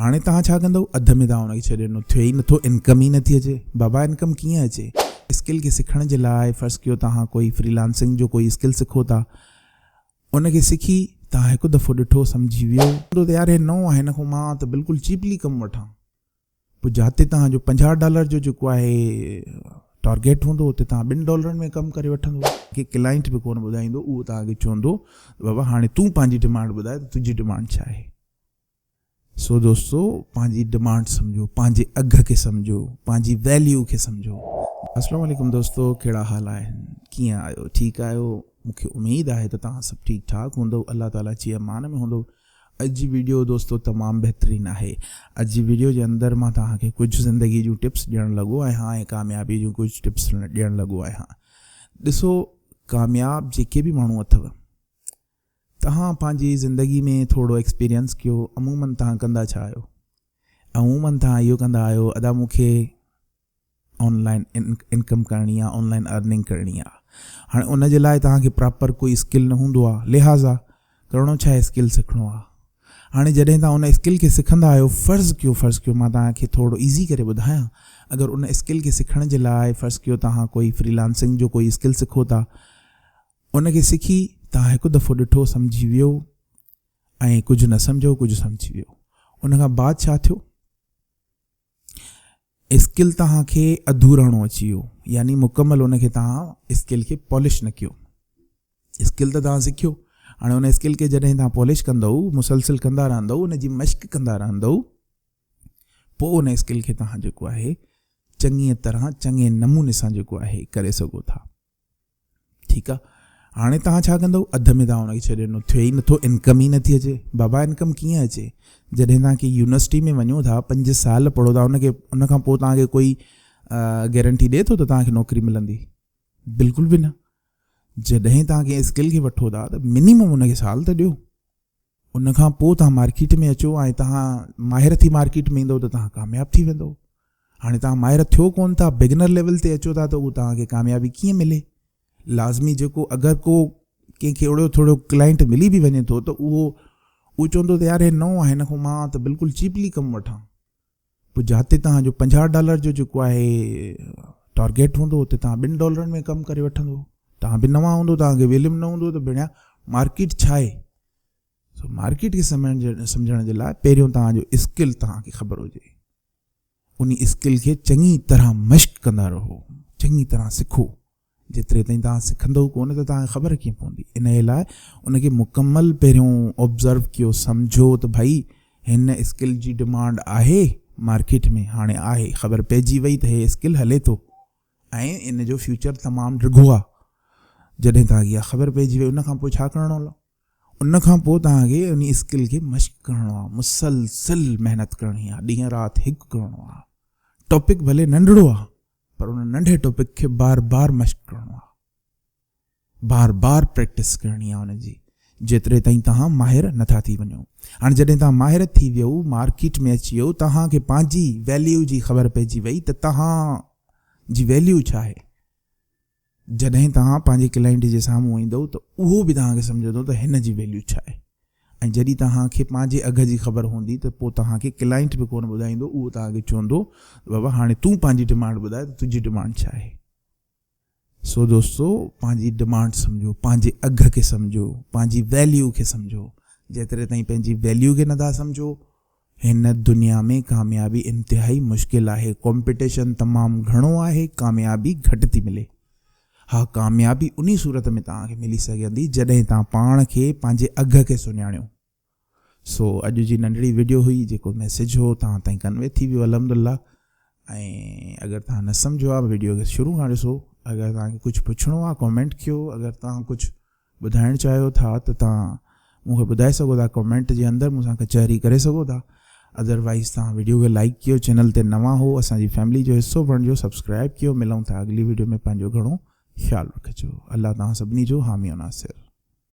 هاڻي توهان ڇا ڪندؤ؟ اڌ ۾ توهان ان کي ڇڏي ڏنو، ٿئي ئي نٿو، انڪم ئي نٿي اچي. بابا انڪم ڪيئن اچي؟ اسڪل کي سکڻ جي لاء فرض ڪيو توهان ڪوئي فري لانسنگ جو ڪوئي اسڪل سکو ٿا، ان کي سکي توهان هڪ دفعو ڏٺو سمجهي ويو. چوندو ته يار هي نئون آهي هن کان مان ته بلڪل چيپلي ڪم وٺان. پوء جاتي توهان جو 50 ڊالر جو جيڪو آهي ٽارگيٽ هوندو اتي توهان 2 ڊالرن ۾ ڪم ڪري وٺندو. کي ڪلائنٽ به ڪونه ٻڌائيندو، اهو توهان کي چوندو ته بابا هاڻي تون پنهنجي ڊمانڊ ٻڌاء ته تنهنجي ڊمانڊ ڇا آهي. سو دوستو پنهنجي ڊمانڊ سمجهو، پنهنجي اگهه کي سمجهو، پنهنجي ويليو کي سمجهو. اسلام عليڪم دوستو ڪهڙا حال آهن ڪيئن آهيو ٺيڪ آهيو مون کي اميد آهي ته توهان سڀ ٺيڪ ٺاڪ هوندو الله تعالي جي امان ۾ هوندو اڄ جي ويڊيو دوستو تمام بهترين آهي اڄ جي ويڊيو جي اندر مان توهان کي ڪجهه زندگي جون ٽپس ڏيڻ لڳو آهيان ۽ ڪاميابي جون ڪجهه ٽپس ڏيڻ لڳو آهيان ڏسو ڪامياب جيڪي به ماڻهو اٿو توهان پنهنجي زندگي ۾ ٿورو ايڪسپيرينس ڪيو عمومن توهان ڪندا ڇا آهيو؟ عمومن توهان اهو ڪندا آهيو ادا مون کي آن لائن انڪم ڪرڻي آهي آن لائن ارننگ ڪرڻي آهي هاڻي ان جي لاء توهان کي پراپر ڪوئي اسڪل نه هوندو آهي لهٰذا ڪرڻو ڇا آهي اسڪل سکڻو آهي هاڻي جڏهن توهان ان اسڪل کي سکندا آهيو فرض ڪيو فرض ڪيو مان توهان کي ٿورو ايزي ڪري ٻڌايان اگر ان اسڪل کي سکڻ جي لاء فرض ڪيو توهان ڪوئي فري لانسنگ جو ڪوئي اسڪل سکو ٿا ان کي سکي توهان هڪ دفعو ڏٺو سمجهي ويو ۽ ڪجهه نه سمجهو ڪجهه سمجهي ويو ان کان بعد ڇا ٿيو اسڪل توهان کي اڌوراڻو اچي ويو يعني مڪمل ان کي توهان اسڪل کي پالش نه ڪيو اسڪل ته توهان سکيو هاڻي ان اسڪل کي جڏهن توهان پالش ڪندو مسلسل ڪندا رهندو ان جي مشق ڪندا رهندو پوء ان اسڪل کي توهان جيڪو آهي چڱي طرح چڱي نموني سان جيڪو آهي ڪري سگهو ٿا ٺيڪ آ هاڻي توهان ڇا ڪندو اڌ ۾ توهان ان کي ڇڏي ڏنو ٿئي ئي نٿو انڪم ئي نٿي اچي بابا انڪم ڪيئن اچي جڏهن توهان ڪنهن يونيورسٽي ۾ وڃو ٿا 5 سال پڙهو ٿا ان کي ان کان پوء توهان کي ڪوئي گيرنٽي ڏي ٿو ته توهان کي نوڪري ملندي بلڪل به نه جڏهن توهان ڪنهن اسڪل کي وٺو ٿا ته منيمم ان کي سال ته ڏيو ان کان پوء توهان مارڪيٽ ۾ اچو ۽ توهان ماهر ٿي مارڪيٽ ۾ ايندو ته توهان ڪامياب ٿي ويندو. هاڻي توهان ماهر ٿيو ڪونه ٿا، بگنر ليول تي اچو ٿا ته اهو توهان کي ڪاميابي ڪيئن ملي؟ لازمي جيڪو اگر ڪو ڪنهن کي اهڙو ٿورو ڪلائنٽ ملي به وڃي ٿو ته اهو اهو چوندو ته يار هي نئون آهي هن کان مان ته بلڪل چيپلي ڪم وٺان. پوء جاتي توهان جو 50 ڊالر جو جيڪو آهي ٽارگيٽ هوندو اتي توهان 2 ڊالرن ۾ ڪم ڪري وٺندو. توهان به نوان هوندو توهان کي به علم نه هوندو ته ڀيڻيا مارڪيٽ ڇا آهي. سو مارڪيٽ کي سمجهڻ جي لاء پهريون توهان جو اسڪل توهان کي خبر هجي. انهي اسڪل کي چڱي طرح مشق ڪندا رهو، چڱي طرح سکو. جيتري تائين توهان سکندؤ ڪونه ته توهان کي خبر ڪيئن پوندي. انهيء لاء ان کي مڪمل پهريون آبزرو ڪيو، سمجهو ته ڀئي هن اسڪل جي ڊمانڊ آهي مارڪيٽ ۾ هاڻي آهي، خبر پئجي وئي ته هي اسڪل هلي ٿو ۽ ان جو فيوچر تمام ڊگهو آهي. جڏهن توهان کي اها خبر پئجي وئي ان کان پوء ڇا ڪرڻو آهي؟ ان کان پوء توهان کي انهي اسڪل کي مشق ڪرڻو آهي، مسلسل محنت ڪرڻي آهي، ڏينهن رات هڪ ڪرڻو آهي. ٽاپڪ ڀلي ننڍڙو آهي پر ان ننڍي ٽاپڪ کي بار بار مشق ڪرڻو آهي، بار بار پريڪٽس ڪرڻي آهي ان جي، جيتري تائين توهان ماهر نٿا ٿي وڃو. هاڻي جڏهن توهان ماهر ٿي ويو، مارڪيٽ ۾ اچي ويو، توهان کي پنهنجي ويليو جي خبر پئجي وئي ته توهان جي ويليو ڇا آهي. جڏهن توهان پنهنجي ڪلائنٽ جي سامهون ايندؤ ته اهو به توهان کي سمجهندو ته هن جي ويليو ڇا آهي ۽ جڏهن توهان کي پنهنجي اگهه جي خبر هوندي ته پوء توهان کي ڪلائنٽ به ڪونه ٻڌائيندو اهو توهان کي چوندو ته بابا هاڻي تون پنهنجي ڊمانڊ ٻڌاء ته تنهنجي ڊمانڊ ڇا آهي. سو دوستو پنهنجي ڊمانڊ سمجهو، پنهنجي اگهه کي سمجهو، پنهنجي ويليو کي سمجهو، جيتري تائين پنهنجي ويليو کي نٿا سمجهو هن دنيا ۾ ڪاميابي انتهائي مشڪل آهي، ڪامپيٽيشن تمام گهڻو آهي، ڪاميابي گهٽ ٿي ملي. ها ڪاميابي انهي صورت ۾ توهان کي ملي سگهندي جڏهن توهان پاڻ کي پنهنجي اگهه کي سڃاڻيو. سو اڄ جي ننڍڙي وڊيو هئي جيڪو ميسيج هو توهان تائين ڪنوي ٿي ويو الحمدلله ۽ اگر توهان نه سمجهيو آهي وڊيو کي شروع کان ڏسو اگر توهان کي ڪجهه پڇڻو آهي ڪامينٽ ڪيو اگر توهان ڪجهه ٻڌائڻ چاهيو ٿا ته توهان مون کي ٻڌائي سگهو ٿا ڪمينٽ جي اندر مون سان ڪچهري ڪري سگهو ٿا ادر وائيز توهان وڊيو کي لائيڪ ڪيو چينل تي نوان هو اسان جي فيملي جو حصو بڻجو سبسڪرائب ڪيو ملون ٿا اڳلي وڊيو ۾ پنهنجو گهڻو خيال رکجو الله توهان سڀني جو حامي و ناصر.